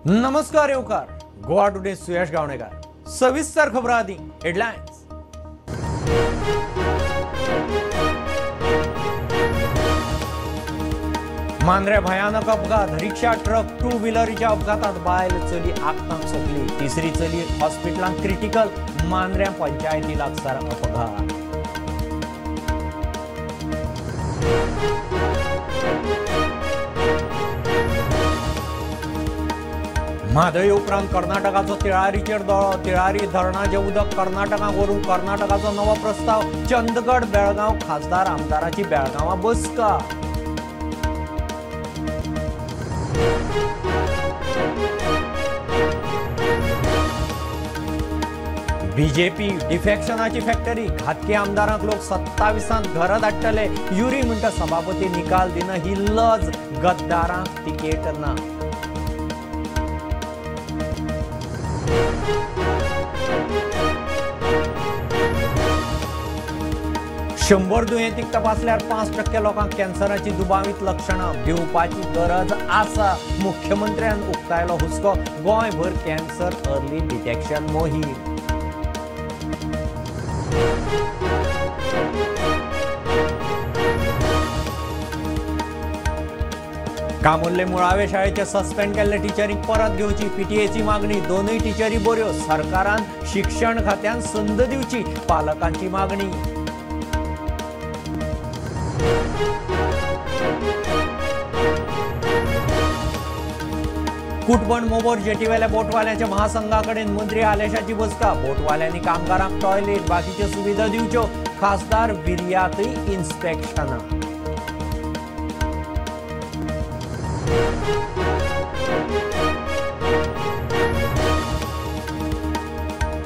नमस्कार येवकार गोवा टुडे सुयश गावणेकर। सविस्तर खबरां आदी हेडलायन्स। मांद्रे भयानक अपघात, रिक्षा ट्रक टू व्हीलरीच्या अपघातात बायल चली आगतांक सोंपली, तिसरी चली हॉस्पिटलांत क्रिटिकल। मांद्र्या पंचायती लागसार अपघात। म्हादय उपरांत कर्नाटकाचो तिळारीचेर दोळो, तिळारी धरणाचें उदक कर्नाटकाक व्हरूंक कर्नाटकाचो नवो प्रस्ताव। चंदगड बेळगांव खासदार आमदाराची बेळगांवां बसका। बीजेपी डिफेक्शनाची फॅक्टरी, घातकी आमदारांक लोक 27 घरा धाडटले। युरी म्हणटा सभापती निकाल दिना ही लज, गद्दारांक तिकेट ना। 100 दुयेंतीक तपासल्यार 5% लोकांक कॅन्सराची दुबावीत लक्षणां, भिवपाची गरज आसा। मुख्यमंत्र्यान उक्तायलो हुस्को, गोंयभर कॅन्सर अर्ली डिटेक्शन मोहीम। कामुर्ले मुळावे शाळेचे सस्पेंड केल्ले टिचरींक परत घेवची पीटीएची मागणी। दोनूय टिचरी बऱ्यो, सरकारान शिक्षण खात्यान संद दिवची, पालकांची मागणी। कुटबण मोबोर जेटीवेल्या बोटवाल्यांच्या महासंघाकडेन मंत्री आलेशाची बसका। बोटवाल्यांनी कामगारांक टॉयलेट बाकीच्यो सुविधा दिवच्यो, खासदार विर्यातय इन्स्पेक्शना।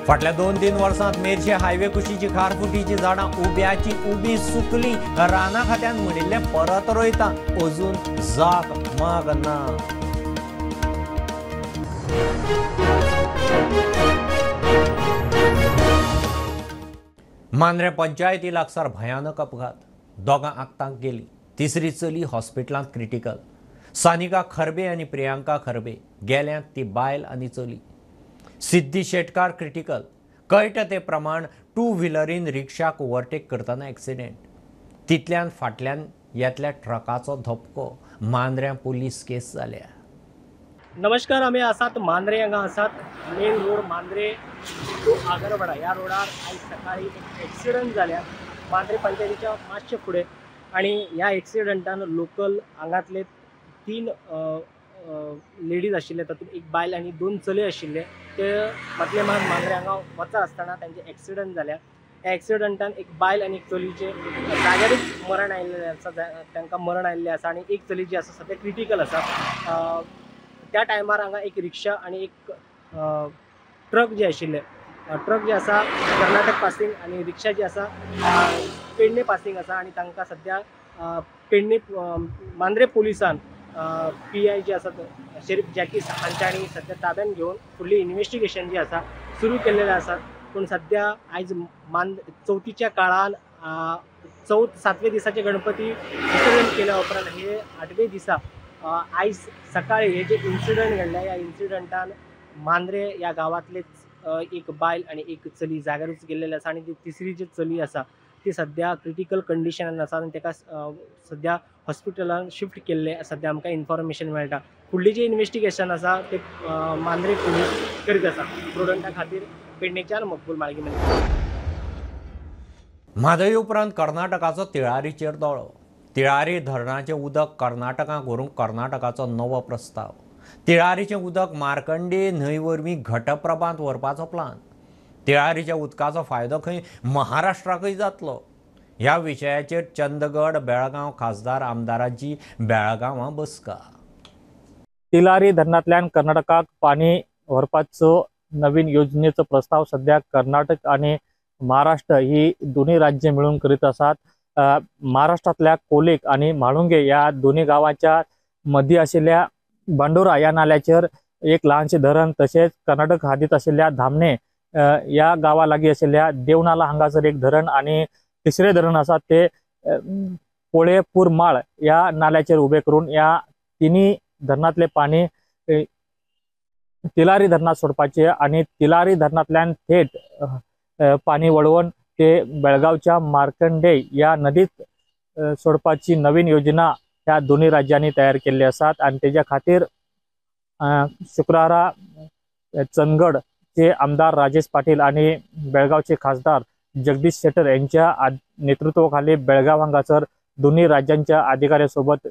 फाटल्या 2-3 वर्सांत मेरशे हायवे कुशीची खारफुटीची झाडां उब्याची उबी सुकली। राना खात्यान म्हणिल्लें परत रोयता, अजून जाग माग ना। मांद्रे पंचायती लागसार भयानक अपघात, दोगां आगतांक गेली, तिसरी चली हॉस्पिटलांत क्रिटिकल। सानिका खरबे आनी प्रियांका खरबे गेल्यांत ती बायल आनी चली। सिद्धी शेटकार क्रिटिकल। कळटा ते प्रमाण टू व्हीलरीन रिक्षाक ओवरटेक करतना एक्सिडेंट, तितल्यान फाटल्यान येतल्या ट्रकाचो धपको। मांद्र्यां पुलीस केस जाल्या। नमस्कार, आमी आसात मांद्रे हांगा आसात। Main road Mandre to Agarwada ह्या रोडार आयज सकाळी एक एक्सिडंट जाल्या मांद्रे पंचायतीच्या मातशे फुडें। आनी ह्या एक्सिडंटान लोकल हांगातले 3 लेडीज आशिल्ले, तातूंत एक बायल आनी 2 चले आशिल्ले। ते मदले मात मांद्रे हांगा वता आसतना तांचे एक्सिडंट जाल्या। ह्या एक्सिडंटान एक बायल आनी एक चलीचे जाग्यारूच मरण आयिल्लें आसा, तांकां मरण आयिल्लें आसा आनी एक चली जी आसा सद्या क्रिटिकल आसा। त्या टायमार हांगा एक रिक्षा आनी एक ट्रक जे आशिल्ले, ट्रक जे आसा कर्नाटक पासिंग आनी रिक्षा जी आसा पेडणे पासिंग आसा। आनी तांकां सद्या पेडणे मांद्रे पुलिसान पी I जे आसा शरीफ जॅकीस हांच्यांनी सद्या ताब्यान घेवन फुडली इन्वेस्टिगेशन जी आसा सुरू केल्लेलें आसा। पूण सद्या आयज चवथीच्या काळान चवथ 7वे दिसाचे गणपती विसर्जन केल्या उपरांत हे 8वे दिसा आयज सकाळी हे जे इन्सिडंट घडले, ह्या इन्सिडंटान मांद्रे ह्या गांवांतलेच एक बायल आनी एक चली जाग्यारूच गेल्लेली आसा आनी ती तिसरी जी चली आसा ती सद्या क्रिटिकल कंडिशनान आसा आनी ताका सद्या हॉस्पिटलान शिफ्ट केल्ले सद्या आमकां इन्फॉर्मेशन मेळटा। फुडली जी इन्वेस्टिगेशन आसा ते मांद्रे पुलीस करीत आसा। प्रुडंटा खातीर पेडणेच्यान मकबूल माळगी। म्हादय उपरांत कर्नाटकाचो तिळारीचेर दोळो, तिळारी धरणाचें उदक कर्नाटकाक व्हरूंक कर्नाटकाचो नवो प्रस्ताव। तिळारीचें उदक मार्कंडेय न्हंय वरवीं घटप्रभांत व्हरपाचो प्लान। तिळारीच्या उदकाचो फायदो खंय महाराष्ट्राकय जातलो। ह्या विशयाचेर चंदगड बेळगांव खासदार आमदारांची बेळगांवां बसका। तिलारी धरणांतल्यान कर्नाटकाक पाणी व्हरपाचो नवीन योजनेचो प्रस्ताव सध्या कर्नाटक आनी महाराष्ट्र ही दोन्ही राज्य मिळून करीत आसात। महाराष्ट्रातल्या कोलेक आणि म्हाळुंगे या दोन्ही गावांच्या मध्ये आशिल्ल्या बांडोरा या नाल्याचेर एक ल्हानशें धरण, तशेंच कर्नाटक हादीत आशिल्ल्या धामणे या गांवा लागीं आशिल्ल्या देवनाला हांगासर एक धरण आनी तिसरें धरण आसा ते पोळेपूर माळ या नाल्याचेर उबे करून या तिन्ही धरणांतले पाणी तिलारी धरणात सोडपाचे आनी तिलारी धरणांतल्यान थेट पाणी वळोवन ते बेळगांवच्या मार्कंडेय ह्या नदीत सोडपाची नवीन योजना ह्या दोन्ही राज्यांनी तयार केल्ली आसात आनी तेज्या खातीर शुक्रारा चंदगडचे आमदार राजेश पाटील आणि बेळगावचे खासदार जगदीश शेट्टर यांच्या नेतृत्वाखाली बेळगाव हांगासर दोन्ही राज्यांच्या अधिकाऱ्यांसोबत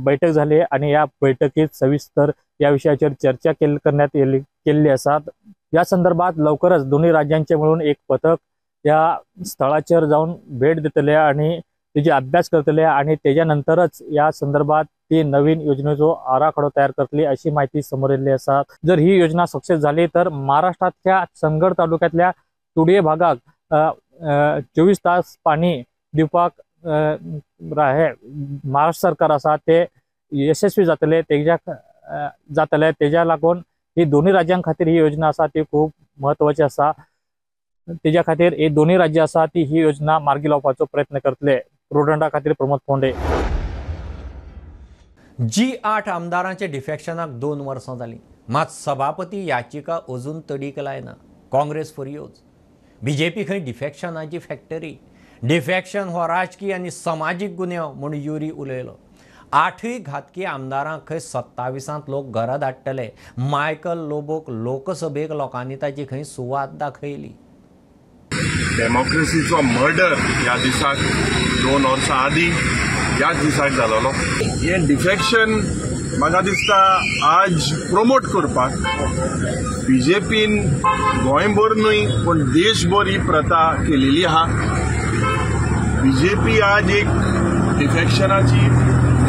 बैठक झाली आणि या बैठकीत सविस्तर या विषयाचेर चर्चा करण्यात केल्ली आसात। या संदर्भात लवकरच दोन्ही राज्यांचे मिळून एक पथक या स्थळाचेर जाऊन भेट दितले आणि तेजे अभ्यास करतले आणि तेज्या नंतरच या संदर्भात ती नवीन योजनेचो आराखडो तयार करतली अशी माहिती समोर येयल्ली आसा। जर ही योजना सक्सेस झाली तर महाराष्ट्रातल्या चंदगड तालुक्यातल्या तुडये भागाक 24 तास पाणी दिवपाक हे महाराष्ट्र सरकार आसा ते यशस्वी जातले जातले। तेज्या लागून ही दोन्ही राज्यां खातीर ही योजना आसा ती खूब म्हत्वाची आसा। तेज्या खातीर ही दोन्ही राज्य आसा ती ही योजना मार्गी लावपाचो प्रयत्न करतले। प्रुडंटा खातीर प्रमोद फोंडे। जी8 आमदारांचे डिफेक्शनाक 2 वर्सां जालीं, मात सभापती याचिका अजून तडीक लायना। काँग्रेस फुरयोज, बीजेपी खंय डिफेक्शनाची फॅक्टरी। डिफेक्शन हो राजकीय आनी समाजीक गुन्यांव म्हूण युरी उलयलो। 8 घातकी आमदारांक खंय 27 लोक घरा धाडटले। मायकल लोबोक लोकसभेक लोकांनी ताची खंय सुवात दाखयली। डेमोक्रेसीचो मर्डर ह्या दिसाक 2 वर्सां आदीं ह्याच दिसाक जालोलो। हें डिफेक्शन म्हाका दिसता आज प्रमोट करपाक बीजेपीन गोंयभर न्हय पूण देशभर ही प्रथा केलेली आहा। बीजेपी आज एक डिफेक्शनाची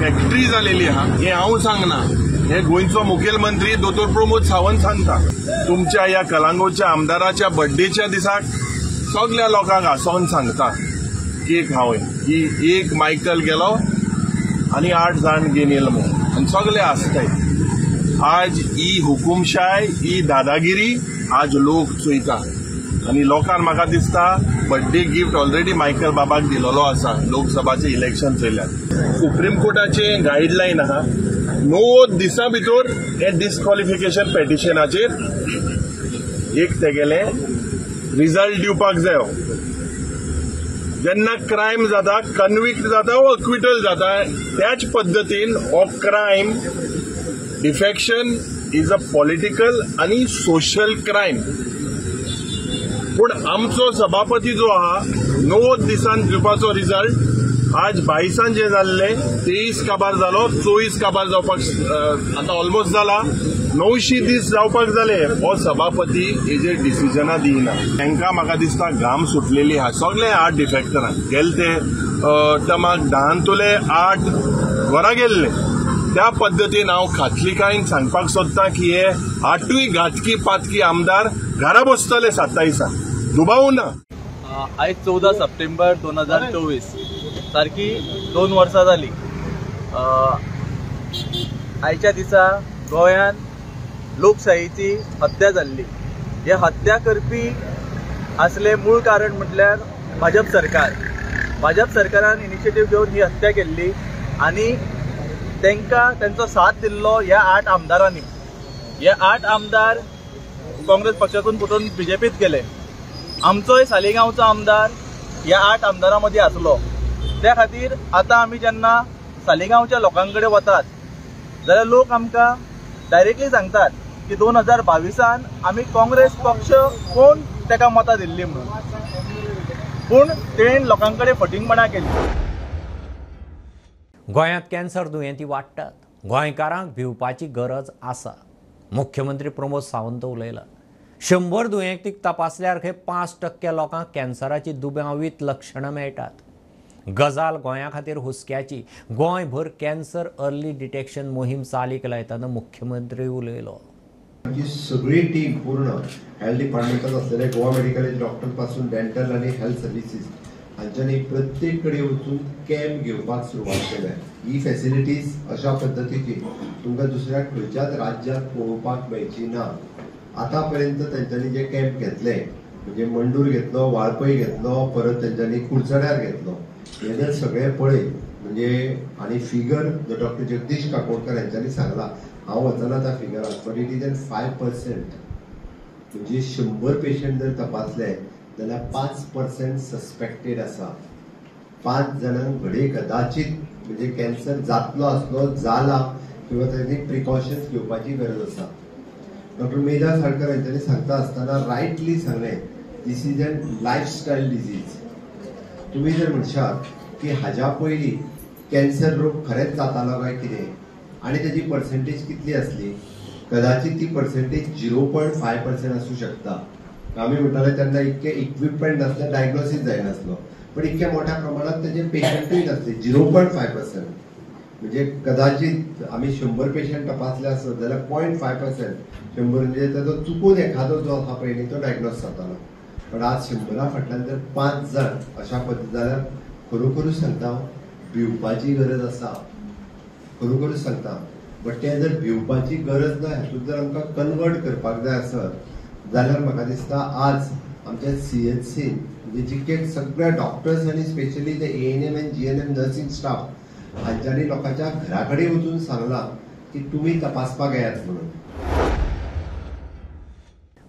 फॅक्टरी जालेली आहा। हें हांव सांगना, हें गोंयचो मुखेलमंत्री दोतोर प्रमोद सावंत सांगता। तुमच्या ह्या कलांगोच्या आमदाराच्या बड्डेच्या दिसाक सगल्या लोकांक हांसोन सांगता केक हांवें की एक मायकल गेलो आनी 8 जाण घेवन येयलो म्हूण आनी सगळे हांसताय। आज ही हुकुमशाय, ही दादागिरी आज लोक चोयता आनी लोकांक म्हाका दिसता बर्थडे गिफ्ट ऑलरेडी मायकल बाबाक दिलेलो आसा लोकसभाचें इलेक्शन चोयल्यार। सुप्रीम कोर्टाचें गायडलायन आहा, 90 दिसां भितर हें डिस्क्वॉलिफिकेशन पेटिशनाचेर एक तेगेलें रिजल्ट दिवपाक जायो। जेन्ना क्रायम जाता, कन्विक्ट जाता वो अक्विटल जाता, त्याच पद्दतीन हो crime defection is a political आनी सोशल क्रायम। पूण आमचो सभापती जो आहा 90 दिसान दिवपाचो रिजल्ट आज 22 जे जाल्ले 23 काबार जालो, 24 काबार जावपाक आतां ऑलमोस्ट जाला, 900 दीस जावपाक जाले हो सभापती हेजेर डिसिजनां दिना। तांकां म्हाका दिसता घाम सुटलेली आहा। सगळे 8 डिफेक्टरांक गेले ते टर्माक 10 8 घरा गेल्ले। त्या पद्दतीन हांव खातलिकायेन सांगपाक सोदता की हे 8 घातकी पातकी आमदार घरा बसतले 27 दुबाव ना। आयज 14 सप्टेंबर 2024 सारकी 2 वर्सां जाली। आयच्या दिसा गोंयांत लोकशाहीची हत्या जाल्ली। हे हत्या करपी आसले मूळ कारण म्हटल्यार भाजप सरकार। भाजप सरकारान इनिशिएटीव घेवन ही हत्या केल्ली आनी तांकां तेंचो साथ दिल्लो ह्या 8 आमदारांनी। हे 8 आमदार काँग्रेस पक्षातून फुटून बीजेपीत गेले। आमचोय सालिगांवचो आमदार ह्या 8 आमदारां मदीं आसलो। त्या खातीर आतां आमी जेन्ना सालिगांवच्या लोकां कडेन वतात जाल्यार लोक आमकां डायरेक्टली सांगतात की 2022 आमी काँग्रेस पक्ष कोण ताका मतां दिल्ली म्हणून, पूण तेणेन लोकां कडेन फटींगपणां केली। गोंयांत कॅन्सर दुयेंती वाडटात, गोंयकारांक भिवपाची गरज आसा, मुख्यमंत्री प्रमोद सावंत उलयला। 100 दुयेंतीक तपासल्यार खंय 5% लोकांक कॅन्सराची दुबावीत लक्षणां मेळटात। गजाल गोंया खातीर हुस्क्याची। गोंयभर कॅन्सर अर्ली डिटेक्शन मोहीम चालीक लायतना मुख्यमंत्री उलयलो। आमची सगळी टीम पूर्ण हेल्थ डिपार्टमेंटात असलेले गोवा मेडिकल डॉक्टर पासून डेंटल आनी हेल्थ सर्विसीस हांच्यांनी प्रत्येक कडेन वचून कॅम्प घेवपाक सुरवात केल्या। ही फॅसिलिटीज अशा पद्दतीची तुमकां दुसऱ्या खंयच्याच राज्यांत पळोवपाक मेळची ना। आतां पर्यंत तेंच्यांनी जे कॅम्प घेतले म्हणजे मंडूर घेतलो, वाळपय घेतलो, परत तेंच्यांनी कुडचड्यार घेतलो, हे जर सगळे पळयत म्हणजे आनी फिगर जो डॉक्टर जगदीश काकोडकर हांच्यांनी सांगला हांव वचना त्या फिगराक, बट it is an 5%. म्हणजे 100 पेशंट जर तपासले जाल्यार 5% सस्पेक्टेड आसा. 5 जाणांक घडये कदाचित म्हणजे कॅन्सर जातलो आसलो, जाला किंवा तांणी प्रिकॉशन्स घेवपाची गरज आसा. डॉक्टर मेधा साळकर हांच्यांनी सांगता आसतना रायटली सांगलें, this is an lifestyle disease. तुमी जर म्हणशात की हाज्या पयलीं कॅन्सर रोग खरेंच जातालो काय कितें आनी ताजी पर्सेंटेज कितली आसली, कदाचित ती पर्सेंटेज 0.5% आसूं शकता. आमी म्हणटाले तेन्ना इतके इक्विपमेंट नासले, डायग्नोसीस जायनासलो, पण इतक्या मोठ्या प्रमाणात ताजे पेशंटूय नासले. 0.5% म्हणजे कदाचित आमी 100 पेशंट तपासले आसत जाल्यार 0.5%, 100 म्हणजे ताजो चुकून एखादो जो आसा पळय न्ही तो डायग्नोज जातालो. पण आज 100 फाटल्यान जर 5 जाण अशा पद्दतीन जाल्यार खरोखरूच सांगता भिवपाची गरज आसा, खरोखरूच सांगता. बट तें जर भिवपाची गरज ना हातूंत जर आमकां कन्वर्ट करपाक जाय आसत जाल्यार म्हाका दिसता आज आमच्या CHC म्हणजे जितके सगळे डॉक्टर्स आनी स्पेशली ते ANM आनी GNM nursing staff हांच्यांनी लोकांच्या घरा कडेन वचून सांगलां की तुमी तपासपाक येयात म्हणून.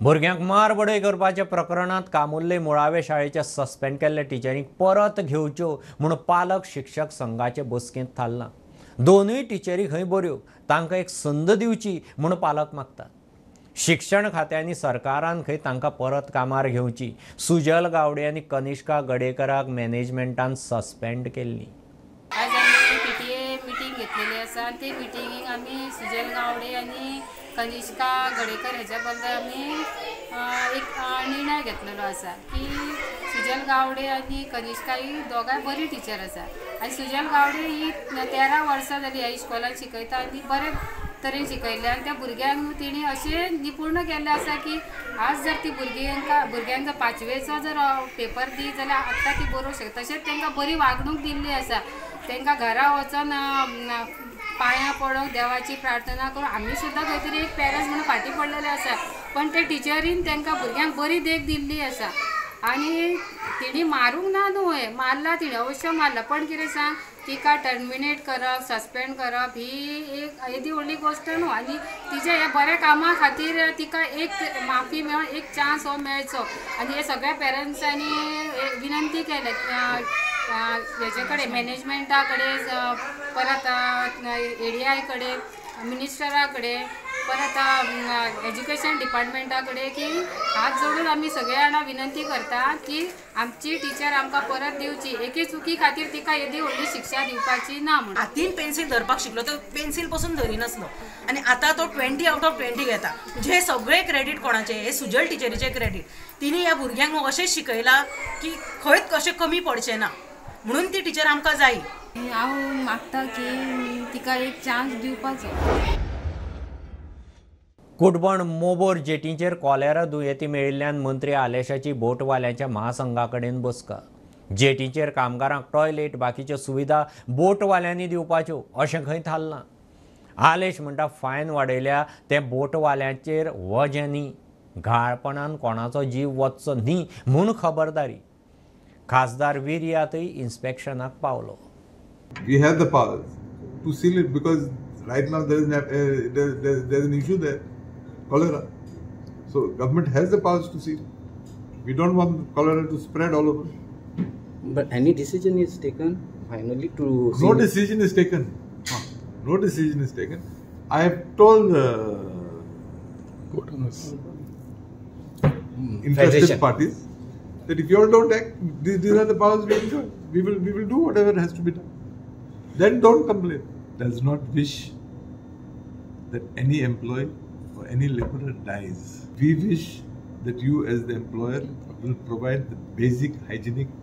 भुरग्यांक मार बडय करपाच्या प्रकरणांत कामुर्ले मुळावे शाळेच्या सस्पेंड केल्ल्या टिचरींक परत घेवच्यो म्हूण पालक शिक्षक संघाचे बसकेंत थारलां. दोनूय टिचरी खंय बऱ्यो, तांकां एक संद दिवची म्हूण पालक मागतात. शिक्षण खात्यांनी सरकारान खंय तांकां परत कामार घेवची. सुजल गावडे आनी कनिष्का गडेकराक मॅनेजमेंटान सस्पेंड केल्ली. आज आमी PTA meeting घेतलेली आसा आनी ते मिटिंगेक आमी सुजल गावडे आनी कनिष्का गडेकर हेच्या बद्दल आमी एक निर्णय घेतलेलो आसा की सुजल गावडे आनी कनिष्का ही दोगांय बरी टिचर आसा आनी सुजल गावडे ही 13 वर्सां जाली ह्या इस्कॉलान शिकयता आनी बरे तरेन शिकयल्लें आनी त्या भुरग्यांक तेणी अशें निपूर्ण केल्लें आसा की आज जर ती भुरग्यांक जर 5वेचो जर पेपर दी जाल्यार आत्तां ती बरोवंक शकता. तशेंच तांकां बरी वागणूक दिल्ली आसा. तांकां घरा वचोन पांयां पडोंक देवाची प्रार्थना करून आमी सुद्दां खंय तरी एक पेरंट्स म्हणून फाटीं पडलेले आसा, पण ते टिचरीन तांकां भुरग्यांक बरी देख दिल्ली आसा. आनी तेणी मारूंक ना न्हय, मारला तिणें, अवश्य मारला, पण कितें सांग, तिका टर्मिनेट करप, सस्पेंड करप ही एक येदी व्हडली गोश्ट न्हू. आनी तिच्या ह्या बऱ्या कामा खातीर तिका एक माफी मेळून एक चान्स हो मेळचो. आनी हे सगळ्या पेरंट्सांनी विनंती केल्या हेजे कडेन, मॅनेजमेंटा कडेन, परत ADI कडेन, मिनिस्टरा कडेन, परत एज्युकेशन डिपार्टमेंटा कडेन की हात जोडून आमी सगळ्या जाणां विनंती करता की आमची टिचर आमकां परत दिवची. एके चुकी खातीर तिका येदी व्हडली शिक्षा दिवपाची ना म्हणून. हातीन पेन्सील धरपाक शिकलो तो पेन्सील पसून धरिनासलो आनी आतां तो 20 out of 20 घेता. म्हणजे हे सगळे क्रेडीट कोणाचे, हे सुजल टिचरीचे क्रेडीट. तिणी ह्या भुरग्यांक अशें शिकयलां की खंयच अशें कमी पडचें ना, म्हणून ती टिचर आमकां जाय. हांव मागता की तिका एक चान्स दिवपाचो. कुटबण मोबोर जेटींचेर कॉलेरा दुयेंती मेळिल्ल्यान मंत्री आलेशाची बोटवाल्यांच्या महासंघा कडेन बसका. जेटींचेर कामगारांक टॉयलेट बाकीच्यो सुविधा बोटवाल्यांनी दिवपाच्यो अशें खंय थारलां. आलेश म्हणटा फायन वाडयल्या तें बोटवाल्यांचेर वजें न्ही, घाळपणान कोणाचो जीव वचचो न्ही म्हूण खबरदारी. खासदार विर्यातय इन्स्पेक्शनाक पावलो. We have the powers to seal it because right now there is an issue there, cholera. So government has the powers to seal. We don't want cholera to spread all over. But any decision is taken finally to seal? No decision is taken. No decision is taken. I have told the interested parties that if you all don't act, these are the powers we enjoy. We will do whatever has to be done. Then don't complain. Does not wish that any employee or any laborer dies. We wish that you as the employer will provide the basic hygienic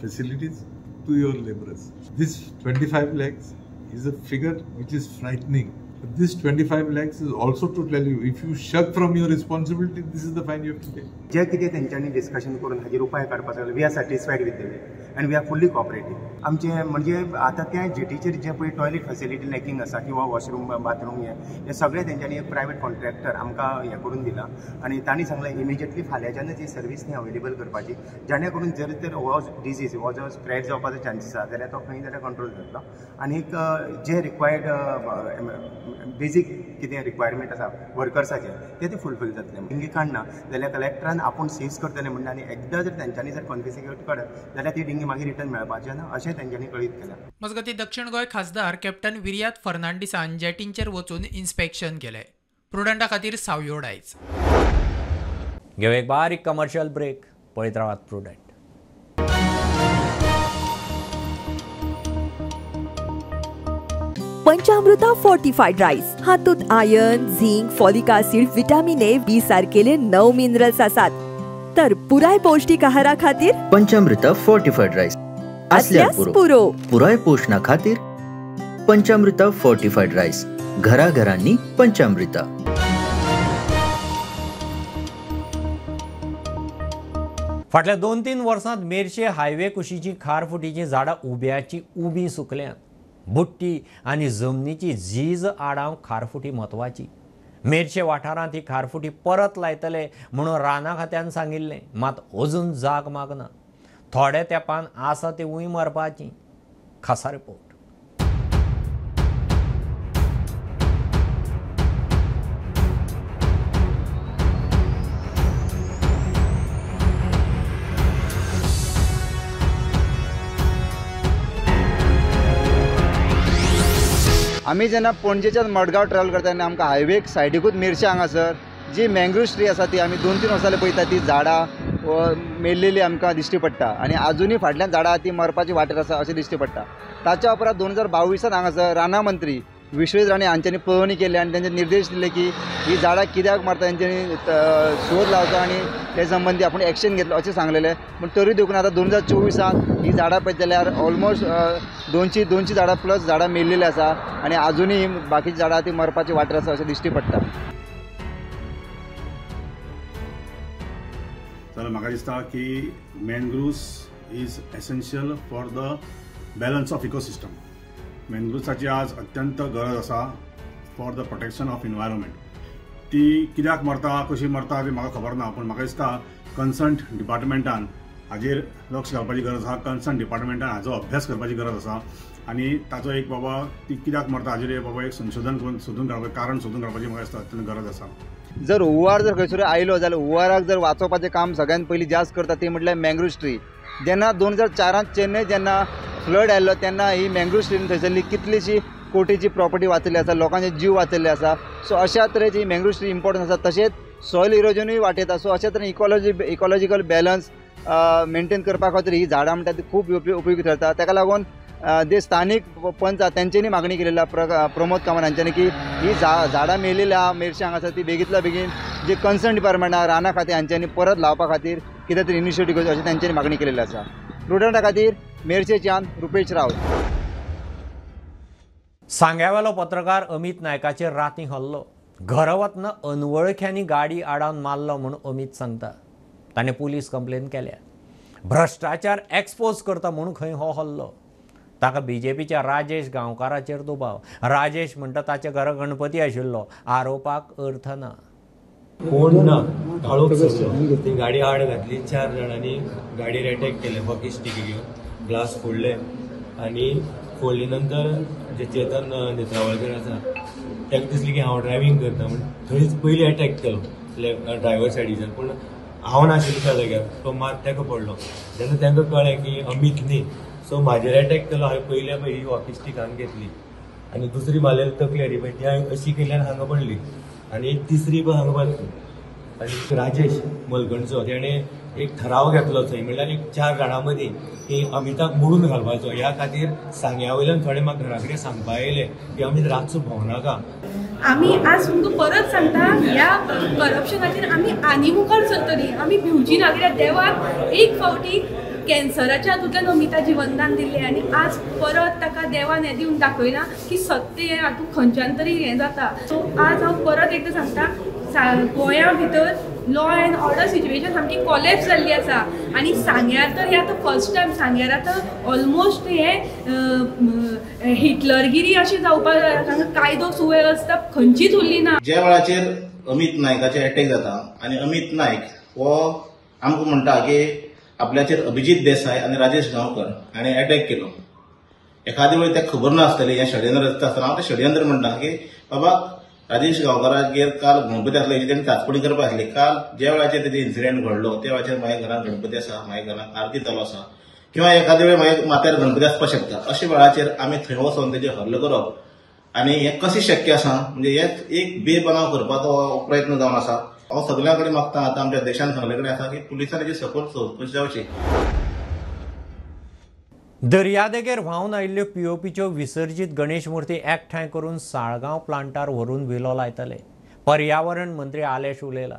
facilities to your laborers. This 25 lakhs is a figure which is frightening. But this 25 lakhs is also to tell you, if you shirk from your responsibility, this is the fine you have to pay. जे कितें तेंच्यांनी discussion करून हाजेर उपाय काडपाक लागले, we are satisfied with them and we are fully cooperative. आमचे म्हणजे आतां त्या जेटीचेर जे पळय टॉयलेट फॅसिलिटी लॅकिंग आसा किंवा वॉशरूम बाथरूम हे सगळें तेंच्यांनी एक प्रायवेट कॉन्ट्रॅक्टर आमकां हें करून दिलां आनी तांणी सांगलें इमिजिएटली फाल्यांच्यानच ही सर्वीस न्ही अवेलेबल करपाची, जेणे करून जर तर हो डिजीज हो जो स्प्रेड जावपाचो चान्सीस आसा जाल्यार तो खंय जाल्यार कंट्रोल जातलो. आनी जे रिक्वायर्ड बेजीक कितें रिक्वायरमेंट आसा वर्कर्साचे ते ते फुलफील जातले. डिंगी काडना जाल्यार कलेक्टरान आपूण सीज करतले म्हणटा आनी एकदां जर तेंच्यांनी जर कॉन्फिस्केट काडत जाल्यार ती डिंगी मागीर रिटर्न मेळपाची ना अशें तेंच्यांनी कळीत केलां. मजगतीं दक्षिण गोंय खासदार कॅप्टन विर्यात फर्नांडीसान जेटींचेर वचून इन्स्पेक्शन केलें. प्रुडंटा खातीर सावयो आयज. घेवं एक बारीक कमर्शियल ब्रेक. पळयत रावात प्रुडंट. पंचामृता फोर्टिफाईड राईस हातूंत iron, zinc, folic acid, vitamin A, B सारकेले 9 मिनरल्स आसात. तर पुराय पौष्टिक आहारा खातीर पंचामृता फोर्टिफाईड राईस असल्यास पुरो. पुराय पोषणा खातीर पंचामृता फोर्टिफाईड राईस, घराघरांनी पंचामृता. फाटल्या 2-3 वर्सांत मेरशे हायवे कुशीची खारफुटीचीं झाडां उब्याची उबी सुकल्यांत. बुट्टी आनी जमनीची झीज आडावंक खारफुटी म्हत्वाची. मेरशे वाठारांत ही खारफुटी परत लायतले म्हणून रानां खात्यान सांगिल्लें, मात अजून जाग मागना. थोड्या तेंपान आसा तिवूय मरपाची. खासा रिपोर्ट. आमी जेन्ना पणजेच्यान मडगांव ट्रॅवल करता तेन्ना आमकां हायवेक सायडीकूच मेरशे हांगासर जी मँग्रूव ट्री आसा ती आमी 2-3 वर्सां पळयता ती झाडां मेल्लेली आमकां दिश्टी पडटा आनी आजुनूय फाटल्यान झाडां ती मरपाची वाटेर आसा अशें दिश्टी पडटा. ताच्या उपरांत 2022 हांगासर रानां मंत्री विश्वेश राणे हांच्यांनी पळोवणी केली आनी तांचे निर्देश दिले की ही झाडां कित्याक मरता तेंच्यांनी शोध लावचो आनी ते संबंदी आपूण एक्शन घेतलो अशें सांगलेलें. पूण तरी देखून आतां 2024 ही झाडां पळयत जाल्यार ऑलमोस्ट 200 झाडां प्लस झाडां मेल्लेली आसा आनी आजुनूय बाकीची झाडां ती मरपाची वाटेर आसा अशें दिश्टी पडटा. जाल्यार म्हाका दिसता की mangroves is essential for the balance of ecosystem. मॅनग्रुव्साची आज अत्यंत गरज आसा for the protection of environment. ती कित्याक मरता, कशी मरता ती म्हाका खबर ना, पूण म्हाका दिसता कन्सर्न डिपार्टमेंटान हाजेर लक्ष घालपाची गरज आसा. कन्सर्न डिपार्टमेंटान हाजो अभ्यास करपाची गरज आसा आनी ताचो एक बाबा ती कित्याक मरता हाजेर बाबा एक संशोधन करून सोदून काडपाचें, कारण सोदून काडपाची म्हाका दिसता अत्यंत गरज आसा. जर हुंवार जर खंयसर आयलो जाल्यार हुंवाराक जर वाचोवपाचें काम सगळ्यान पयलीं जास्त करता ती म्हटल्यार मँग्रूव ट्री. जेन्ना 2004 चेन्नय जेन्ना फ्लड आयलो तेन्ना ही मँग्रूव ट्रीन थंयसरली कितलीशी कोटीची प्रॉपर्टी वाचयल्ली आसा, लोकांचे जीव वाचयल्ले आसा. सो अशा तरेची मँग्रूव ट्री इम्पॉर्टंट आसा. तशेंच सॉयल इरोजनूय वाटयता. सो अशा तरेन इकॉलॉजिकल बॅलन्स मेंटेन करपा खातीर ही झाडां म्हणटा ती खूब उपयोगी ठरता. ताका लागून जे स्थानीक पंच आसा तेंच्यांनी मागणी केलेली आसा प्रमोद कामत हांच्यांनी की ही झाडां मेलेली आसा मेरशे हांगासर ती बेगींतल्या बेगीन जे कन्सर्न डिपार्टमेंट आसा रानां खातें हांच्यांनी परत लावपा खातीर कितें तरी इनिशिएटीव घेवचें अशें तेंच्यांनी मागणी केलेली आसा. प्रुडंटा खातीर मेरशेच्यान रुपेश रावत. सांग्यावेलो पत्रकार अमित नायकाचेर रातीं हल्लो. घरा वतना अनवळख्यांनी गाडी आडावन मारलो म्हूण अमित सांगता. ताणें पुलीस कंप्लेन केल्या. भ्रश्टाचार एक्सपोज करता म्हूण खंय हो हल्लो. ताका बीजेपीच्या राजेश गांवकाराचेर दुबाव. राजेश म्हणटा ताच्या घरा गणपती आशिल्लो. आरोपाक अर्थ ना. कोण ना, काळोख सरलो. ती गाडी आड घातली, 4 जाणांनी गाडयेर अटॅक केले, हॉकी स्टीक घेवन ग्लास फोडले आनी फोडले नंतर जे चेतन नेत्रावळकर आसा ताका दिसलें की हांव ड्रायव्हींग करता म्हण थंयच पयलीं अटॅक केलो ड्रायव्हर सायडीच्यान. पूण हांव नाशिल्लो त्या जाग्यार, तो मात ताका पडलो. जेन्ना तांकां कळ्ळें की अमीत न्ही, सो म्हाजेर अटॅक केलो. हांवें पयल्या पयली हॉकी स्टीक हांगा घेतली आनी दुसरी मारलेली तकलेर, पळय ती हांवें अशी केली आनी हांगा पडली आनी तिसरी पण हांगा मारली. आनी राजेश मलगणचो तेणें एक ठराव घेतलो थंय, म्हणल्यार एक 4 जाणां मदीं की अमिताक मोडून घालपाचो. ह्या खातीर सांग्या वयल्यान थोडे म्हाका घरा कडेन सांगपा येयले की अमीत रातचो भोंवनाका. आमी आज तुमकां परत सांगता, ह्या करप्शनाचेर आमी आनी मुखार सरतली. आमी भिवची ना, कित्याक देवान एक फावटी कॅन्सराच्या हातूंतल्यान अमिता जिवनदान दिल्लें आनी आज परत ताका देवान हें दिवन दाखयलां की सत्य हें हातूंत खंयच्यान तरी हें जाता. सो आज हांव परत एकदां सांगता, गोंया भितर लॉ एंड ऑर्डर सिच्युएशन सामकी कॉलेप्स जाल्ली आसा आनी सांग्यार तर हें आतां फर्स्ट टायम सांग्यार आतां ऑलमोस्ट हें हिटलरगिरी अशी जावपाक हांगा कायदो सुवेवस्था खंयचीच उरली ना. ज्या वेळाचेर अमित नायकाचेर अटॅक जाता आनी अमित नायक हो आमकां म्हणटा की आपल्याचेर अभिजीत देसाय आनी राजेश गांवकर हाणें अटॅक केलो. एखादे वेळी ताका खबर नासतली हें षडयंत्र रचता आसतना हांव तें षडयंत्र म्हणटा की बाबा राजेश गांवकारागेर काल गणपती आसलो हेची तेणी चांचपणी करपा आसली. काल ज्या वेळाचेर तेजे इन्सिडंट घडलो त्या वेळाचेर म्हाज्या घरांत गणपती आसा, म्हाज्या घरांत आरती चालू आसा किंवा एखाद्या वेळ म्हाज्या माथ्यार गणपती आसपाक शकता. अशा वेळाचेर आमी थंय वचोन तेजेर हल्लो करप आनी हें कशें शक्य आसा, म्हणजे हेच एक बेबनाव करपाचो प्रयत्न जावन आसा. हांव सगल्यां कडेन मागता, आतां आमच्या देशान सगळे कडेन आसा की पुलिसांनी तेजी सखोल चवकशी जावची. दर्यादेगेर व्हांवन आयिल्ल्यो पीओपीच्यो विसर्जीत गणेश मूर्ती एकठांय करून साळगांव प्लांटार व्हरून विलो लायतले. पर्यावरण मंत्री आलेश उलयला.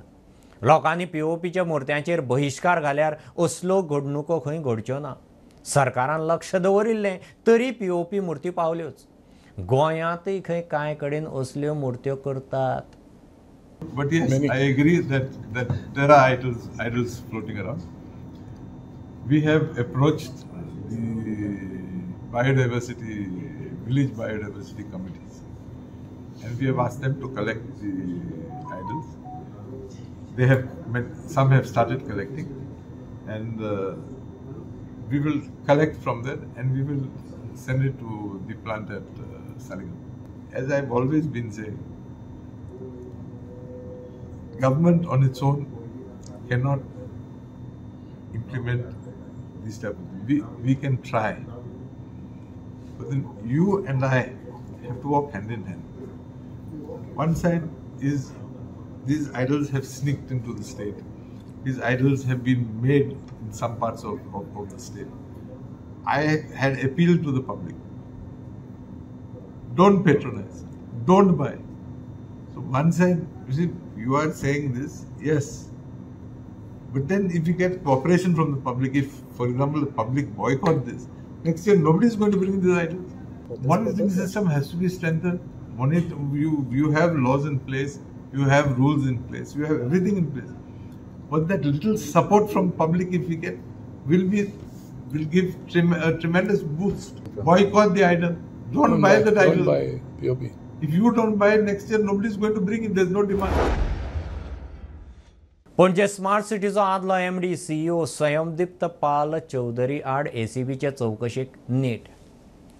लोकांनी पीओपीच्या मूर्त्यांचेर बहिश्कार घाल्यार असल्यो घडणुको खंय घडच्यो ना. सरकारान लक्ष दवरिल्लें तरी पीओपी मूर्ती पावल्योच. गोंयांतय खंय कांय कडेन असल्यो मूर्त्यो करतात. But yes, I agree that there are idols floating around. We have approached the biodiversity, village biodiversity committees, and we have asked them to collect the idols. They have, some have started collecting, and we will collect from there and we will send it to the plant at Saligam. As I've always been saying, government on its own cannot implement this type of thing. We can try, but then you and I have to walk hand in hand. One side is these idols have sneaked into the state. These idols have been made in some parts of the state. I had appealed to the public. Don't patronize, don't buy. So one side, you see, you are saying this, yes. But then if you get cooperation from the public, if, for example, the public boycott this, next year nobody is going to bring these idols. Monitoring system has to be strengthened. You have laws in place, you have rules in place, you have everything in place. But that little support from public, if we get, will give a tremendous boost. Boycott the idol. Don't buy that idol. Don't buy POP. If you don't buy it next year, nobody is going to bring it. There's no demand. Panaji smart सिटीचो आदलो MD CEO Swayamdipta Pal Chaudhary आड एसीबीचे चवकशेक नेट.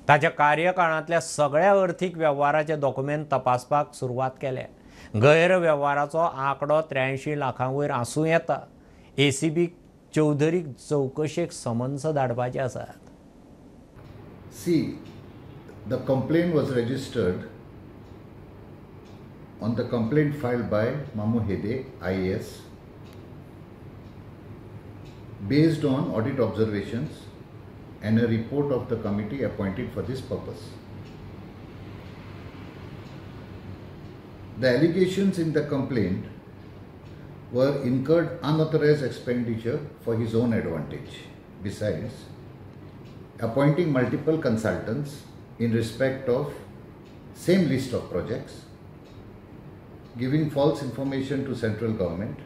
ताच्या कार्यकाळांतल्या सगळ्या अर्थीक वेव्हाराचे document तपासपाक सुरवात केल्या. गैरवेव्हाराचो आंकडो 83 लाखां वयर आसूं येता. एसीबी चौधरीक चवकशेक समन्स धाडपाचे आसात. See, the complaint was registered on the complaint filed by Mamu Hede, IAS, based on audit observations and a report of the committee appointed for this purpose. The allegations in the complaint were incurred unauthorized expenditure for his own advantage. Besides, appointing multiple consultants in respect of same list of projects, giving false information to central government,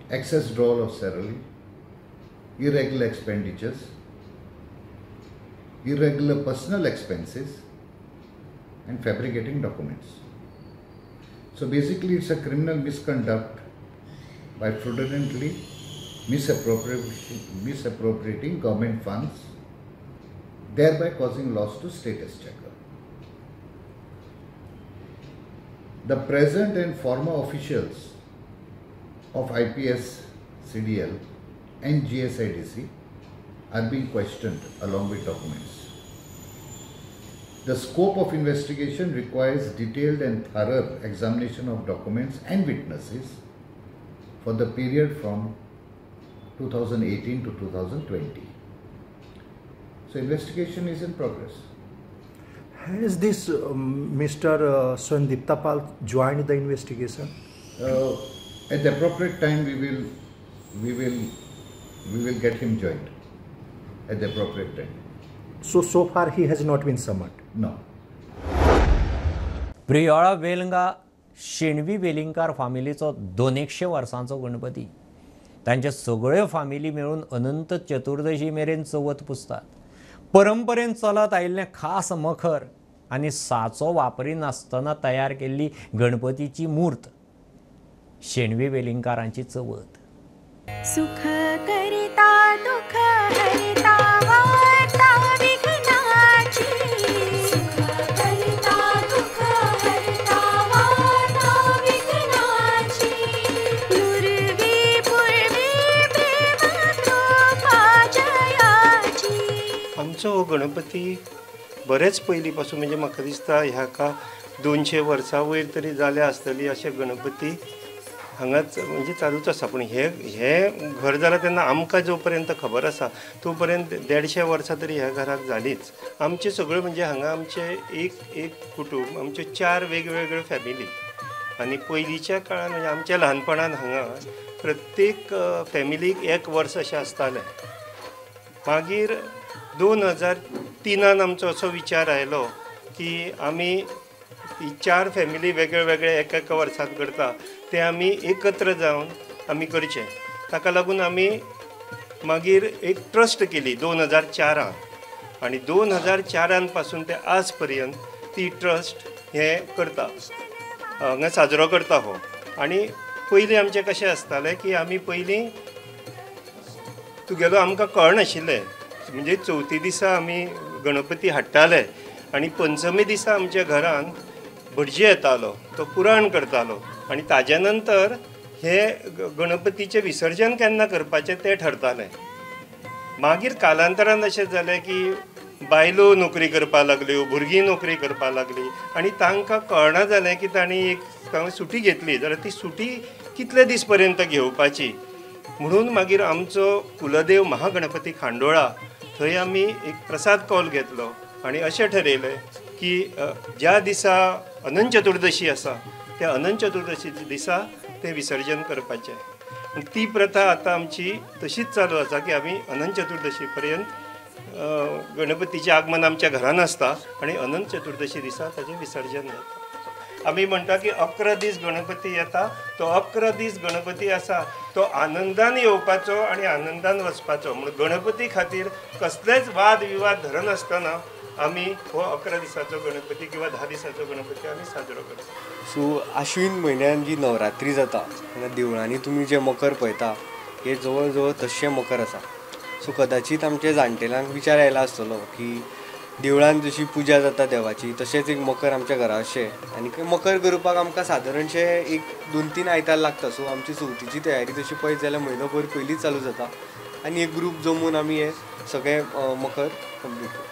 excess drawal of salary, irregular expenditures, irregular personal expenses, and fabricating documents. So basically it's a criminal misconduct by fraudulently misappropriating government funds, thereby causing loss to state exchequer. The present and former officials of IPS, CDL and GSIDC are being questioned along with documents. The scope of investigation requires detailed and thorough examination of documents and witnesses for the period from 2018 to 2020. So investigation is in progress. Has this Mr. Swayamdipta Pal joined the investigation? At the appropriate time, we will get him joined. At the appropriate time. So far he has not been summoned? No. Priola Velanga Shenvi Velingkar फामिलीचो 200 वर्सांचो गणपती. तांचे सगळ्यो family मेळून अनंत चतुर्दशी मेरेन चवथ पुजतात. परंपरेन चलत आयिल्लें खास मखर आनी साचो वापरिनासतना तयार केल्ली गणपतीची मूर्त शेणवी वेलिंगकारांची चवथ. सुख करिता दुःख हरिता वार्ता विघ्नाची, सुख करिता दुःख हरिता आमचो हो गणपती बरेच पयलीं पासून म्हणजे म्हाका दिसता ह्याका 200 वर्सां वयर तरी जाल्या आसतली अशे गणपती हांगाच म्हणजे चालूच आसा. पूण हे हे घर जालां तेन्ना आमकां जो पर्यंत खबर आसा तो पर्यंत 150 वर्सां तरी ह्या घराक जालीच. आमचे सगळे म्हणजे हांगा आमचे एक एक कुटूंब आमच्यो 4 वेगवेगळ्यो फॅमिली आनी पयलींच्या काळान म्हणजे आमच्या ल्हानपणान हांगा प्रत्येक फॅमिलीक एक वर्स अशें आसतालें. मागीर 2003 आमचो असो विचार आयलो की आमी ही 4 फॅमिली वेगळे वेगळे एका एका वर्सांत करता ते आमी एकत्र जावन आमी करचें. ताका लागून आमी मागीर एक ट्रस्ट केली 2004 आनी 2004 पासून ते आज पर्यंत ती ट्रस्ट हें करता, हांगा साजरो करता हो. आनी पयलीं आमचें कशें आसतालें की आमी पयलीं तुगेलो आमकां कळनाशिल्लें म्हणजे चवथी दिसा आमी गणपती हाडटाले आनी पंचमी दिसा आमच्या घरान भटजी येतालो, तो पुराण करतालो आनी ताज्या नंतर हे गणपतीचें विसर्जन केन्ना करपाचें तें ठरतालें. मागीर कालांतरान अशें जालें की बायलो नोकरी करपाक लागल्यो, भुरगीं नोकरी करपाक लागलीं आनी तांकां कळना जालें की तांणी एक सुटी घेतली जाल्यार ती सुटी कितले दीस पर्यंत घेवपाची. म्हणून मागीर आमचो कुलदेव महागणपती खांडोळा थंय आमी एक प्रसाद कॉल घेतलो आनी अशें ठरयलें की ज्या दिसा अनंत चतुर्दशी आसा त्या अनंत चतुर्दशी दिसा तें विसर्जन करपाचें. ती प्रथा आतां आमची तशीच चालू आसा की आमी अनंत चतुर्दशी पर्यंत गणपतीचें आगमन आमच्या घरान आसता आनी अनंत चतुर्दशी दिसा ताचें विसर्जन जाता. आमी म्हणटा की 11 दीस गणपती येता, तो 11 दीस गणपती आसा तो आनंदान येवपाचो आनी आनंदान वचपाचो. म्हणून गणपती खातीर कसलेच वाद विवाद धरनासतना आमी हो 11 दिसाचो गणपती किंवा 10 दिसाचो गणपती आमी साजरो करता. सो आश्विन म्हयन्यान जी नवरात्री जाता तेन्ना देवळांनी तुमी जे मकर पळयता हे जवळ जवळ तशें मकर आसा. सो कदाचीत आमच्या जाणटेल्यांक विचार आयला आसतलो की देवळान जशी पुजा जाता देवाची तशेंच एक मकर आमच्या घरा अशें. आनी मकर करपाक आमकां सादारणशें एक 2-3 आयतार लागता. सो आमची चवथीची तयारी तशी पळयत जाल्यार म्हयनोभर पयलींच चालू जाता आनी एक ग्रूप जमून आमी हे सगळे मकर कंप्लीट करता.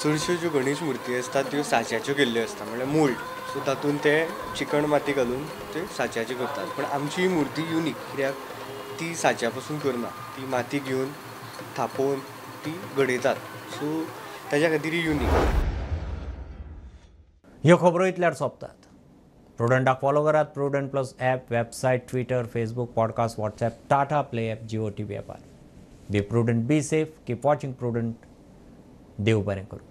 चडश्यो ज्यो गणेश मुर्ती आसता त्यो साच्याच्यो केल्ल्यो आसता, म्हणल्यार मोल्ड. सो तातूंत ते चिकण माती घालून ते साच्याच्यो करतात. पूण आमची ही मुर्ती युनीक कित्याक ती साच्या पसून करना, ती माती घेवन थापोवन ती घडयतात. सो ताज्या खातीर युनीक. ह्यो खबरो इतल्यार सोंपतात. प्रुडंटाक फॉलो करात Prudent plus app, website, Twitter, Facebook, podcast, WhatsApp, Tata Play app, Jio TV ॲपार. Be prudent, be safe, keep watching Prudent. देव बरें करूं.